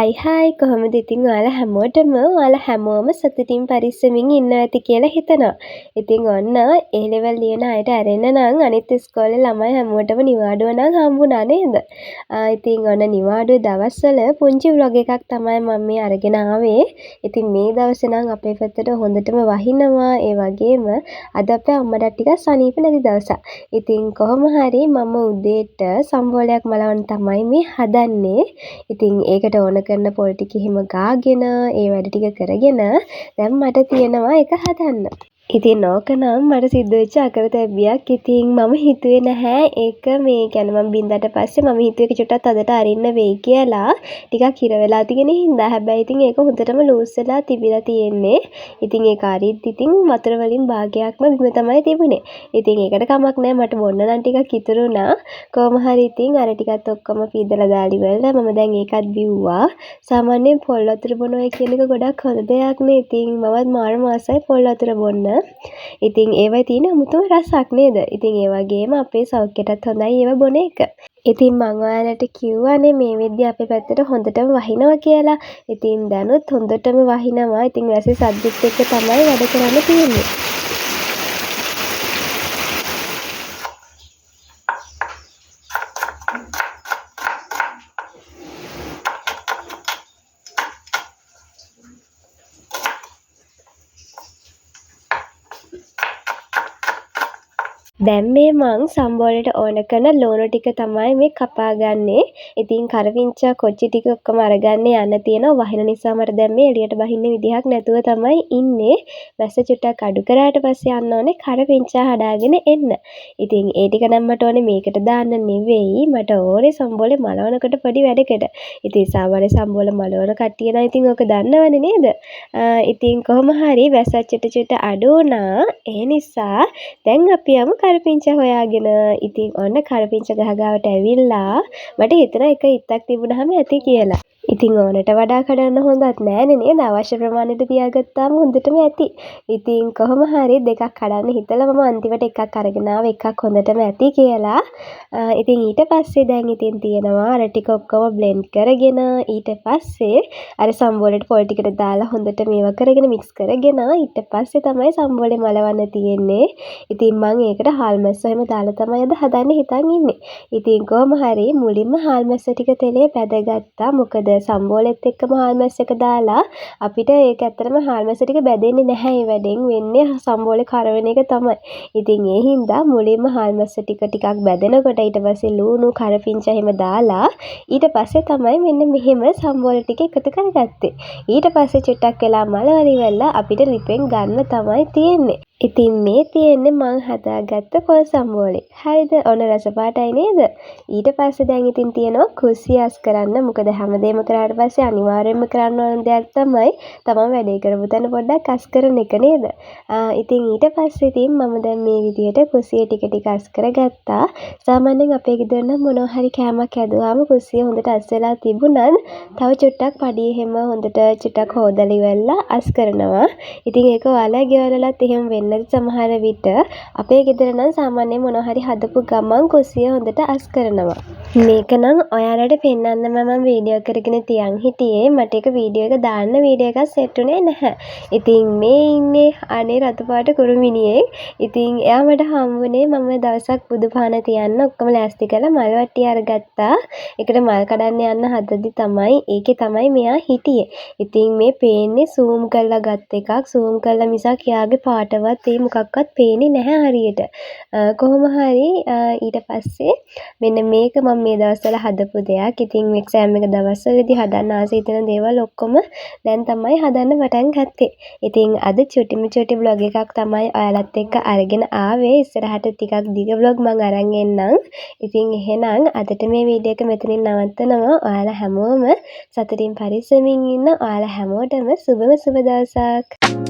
හයි හයි, කොහොමද ඉතින් ඔයාලා හැමෝටම? ඔයාලා හැමෝම සතුටින් පරිස්සමින් ඉන්නවා ඇති කියලා හිතනවා. ඉතින් ඔන්න ඒ ලෙවල් ලියන අයට ඇරෙන්න නම් අනිත් ඉස්කෝලේ ළමයි හැමෝටම නිවාඩුව නම් හම්බුණා නේද? ඉතින් ඔන්න නිවාඩුවේ දවස්වල පුංචි ව්ලොග් එකක් තමයි මම මේ අරගෙන ආවේ. ඉතින් මේ දවසේ නම් අපේ පැත්තට හොඳටම වහිනවා. ඒ වගේම අද අපේ අම්මටත් ටිකක් සනීප නැති දවසක්. ඉතින් කොහොම හරි මම උදේට සම්බෝලයක් මලවන්න තමයි මේ හදන්නේ. ඉතින් ඒකට ඕන කරන පොල් ටික එහෙම ගාගෙන ඒ වැඩ ටික කරගෙන දැන් මට තියෙනවා ඒක හදන්න. ඉතින් ඕක නම් මට සිද්ධ වෙච්ච අකරතැබ්බියක්. ඉතින් මම හිතුවේ නැහැ ඒක මේ කියන්නේ මම බින්දට පස්සේ මම හිතුවේ ඒක චුට්ටක් තදට අරින්න වෙයි කියලා. ටිකක් හිර වෙලා තියෙන හින්දා. හැබැයි ඉතින් ඒක හොඳටම ලූස් වෙලා තිබිලා තියෙන්නේ. ඉතින් ඒක අරිද්දි ඉතින් වතුර වලින් භාගයක්ම බිම තමයි තිබුණේ. ඉතින් ඒකට කමක් නෑ, මට බොන්න නම් ටිකක් ඉතුරු වුණා. කොහොම හරි ඉතින් අර ටිකත් ඔක්කොම පීදලා දාලා ඉවරලා මම දැන් ඒකත් බිව්වා. සාමාන්‍යයෙන් පොල් වතුර බොනවා කියන එක ගොඩක් හොඳ දෙයක් නේ. ඉතින් මමත් මාරම ආසයි පොල් වතුර බොන්න. ඉතින් ඒවයි තියෙන අමුතුම රසක් නේද? ඉතින් ඒ වගේම අපේ සෞඛ්‍යයටත් හොඳයි ඒව බොන එක. ඉතින් මං ඔයාලට කිව්වනේ මේ වෙද්දි අපේ පැත්තට හොඳටම වහිනවා කියලා. ඉතින් දැනුත් හොඳටම වහිනවා. ඉතින් වැස්සේ සද්දෙත් එක්ක තමයි වැඩ කරන්න තියෙන්නේ. දැන් මේ මං සම්බෝලෙට ඕන කරන ලුණු ටික තමයි මේ කපා ගන්නේ. ඉතින් කරපිංචා කොච්චි ටික ඔක්කොම අරගන්න යන්න තියෙනවා. වහින නිසා මට දැන් මේ එළියට බහින්න විදිහක් නැතුව තමයි ඉන්නේ. වැස්ස චුට්ටක් අඩු කරාට පස්සේ යන්න ඕනේ කරපිංචා හදාගෙන එන්න. ඉතින් ඒ ටික නම් මට ඕනේ මේකට දාන්න නෙවෙයි. මට ඕනේ සම්බෝලේ මලවනකොට පොඩි වැඩකට. ඉතින් සාමාන්‍ය සම්බෝල මලවන කට්ටිය නම් ඉතින් ඕක දන්නවනේ නේද? ඉතින් කොහොම හරි වැස්සත් චුට්ට චුට්ට අඩු වුණා. ඒ නිසා දැන් අපි යමු කරපිංචා හොයාගෙන. ඉතින් ඔන්න කරපිංචා ගහ ගාවට ඇවිල්ලා මට හිතුණා එක ඉත්තක් තිබුණාම ඇති කියලා. ඉතින් ඕනට වඩා කඩන්න හොඳත් නෑනේ නේද? අවශ්‍ය ප්‍රමාණයට තියාගත්තාම හොඳටම ඇති. ඉතින් කොහොම හරි දෙකක් කඩන්න හිතලා මම අන්තිමට එකක් අරගෙන ආවා, එකක් හොඳටම ඇති කියලා. ඉතින් ඊට පස්සේ දැන් ඉතින් තියෙනවා අර ටික ඔක්කොම බ්ලෙන්ඩ් කරගෙන ඊට පස්සේ අර සම්බෝලෙට පොල් ටිකට දාලා හොඳට මේවා කරගෙන මික්ස් කරගෙන ඊට පස්සේ තමයි සම්බෝලේ මලවන්න තියෙන්නේ. ඉතින් මං ඒකට හාල් මැස්ස එහෙම දාලා තමයි අද හදන්න හිතන් ඉන්නේ. ඉතින් කොහොම හරි මුලින්ම හාල් මැස්ස ටික තෙලේ බැදගත්තා. මොකද සම්බෝලෙත් එක්කම හාල් මැස්ස එක දාලා අපිට ඒක ඇත්තටම හාල් මැස්ස ටික බැදෙන්නේ නැහැ. ඒ වැඩෙන් වෙන්නේ සම්බෝලේ කර වෙන එක තමයි. ඉතින් ඒ හින්දා මුලින්ම හාල් මැස්ස ටික ටිකක් බැදෙනකොට ඊට පස්සේ ලුණු කරපිංචා එහෙම දාලා ඊට පස්සේ තමයි මෙන්න මෙහෙම සම්බෝල ටික එකතු කරගත්තේ. ඊට පස්සේ චුට්ටක් වෙලා මලවල ඉවරලා අපිට ලිපෙන් ගන්න තමයි තියෙන්නේ. ඉතින් මේ තියෙන්නේ මං හදාගත්ත පොල් සම්බෝලේ. හරිද? ඔන්න රස පාටයි නේද? ඊට පස්සේ දැන් ඉතින් තියෙනවා කුස්සිය අස් කරන්න. මොකද හැමදේම කරාට පස්සේ අනිවාර්යයෙන්ම කරන්න ඕන දෙයක් තමයි තමන් වැඩේ කරපු තැන පොඩ්ඩක් අස් කරන එක නේද? ඉතින් ඊට පස්සේ ඉතින් මම දැන් මේ විදිහට කුස්සිය ටික ටික අස් කරගත්තා. සාමාන්‍යයෙන් අපේ ගෙදර නම් මොනවා හරි කෑමක් හැදුවාම කුස්සිය හොඳට අස් වෙලා තිබුණත් තව චුට්ටක් පඩි එහෙම හොඳට චුට්ටක් හොදලා ඉවරලා අස් කරනවා. ඉතින් ඒක ඔයාලා ගෙවල් වලත් එහෙම වෙන්න නැති සමහර විට අපේ ගෙදර නම් සාමාන්‍යයෙන් මොනවා හරි හදපු ගමන් කුස්සිය හොඳට අස් කරනවා. මේක නම් ඔයාලට පෙන්වන්න මම වීඩියෝ කරගෙන තියන් හිටියේ. මට ඒක වීඩියෝ එක දාන්න වීඩියෝ එකක් සෙට් වුණේ නැහැ. ඉතින් මේ ඉන්නේ අනේ රතු පාට කුරුමිනියෙක්. ඉතින් එයා මට හම්බුනේ මම දවසක් බුදු පහන තියන්න ඔක්කොම ලෑස්ති කරලා මල් වට්ටිය අරගත්තා. ඒකට මල් කඩන්න යන්න හදද්දි තමයි ඒකේ තමයි මෙයා හිටියේ. ඉතින් මේ පේන්නේ සූම් කරලා ගත් එකක්. සූම් කරලා මිසක් එයාගේ පාටවත් ඒ මොකක්වත් පේන්නේ නැහැ හරියට. කොහොම හරි ඊට පස්සේ මෙන්න මේක මම මේ දවස්වල හදපු දෙයක්. ඉතින් එක්සෑම් එක දවස්වලදී හදන්න ආස හිතෙන දේවල් ඔක්කොම දැන් තමයි හදන්න පටන් ගත්තේ. ඉතින් අද චුටිම චුටි බ්ලොග් එකක් තමයි ඔයාලත් එක්ක අරගෙන ආවේ. ඉස්සරහට ටිකක් දිග බ්ලොග් මං අරන් එන්නම්. ඉතින් එහෙනම් අදට මේ වීඩියෝ එක මෙතනින් නවත්තනවා. ඔයාලා හැමෝම සතුටින් පරිස්සමින් ඉන්න. ඔයාලා හැමෝටම සුබම සුබ දවසක්.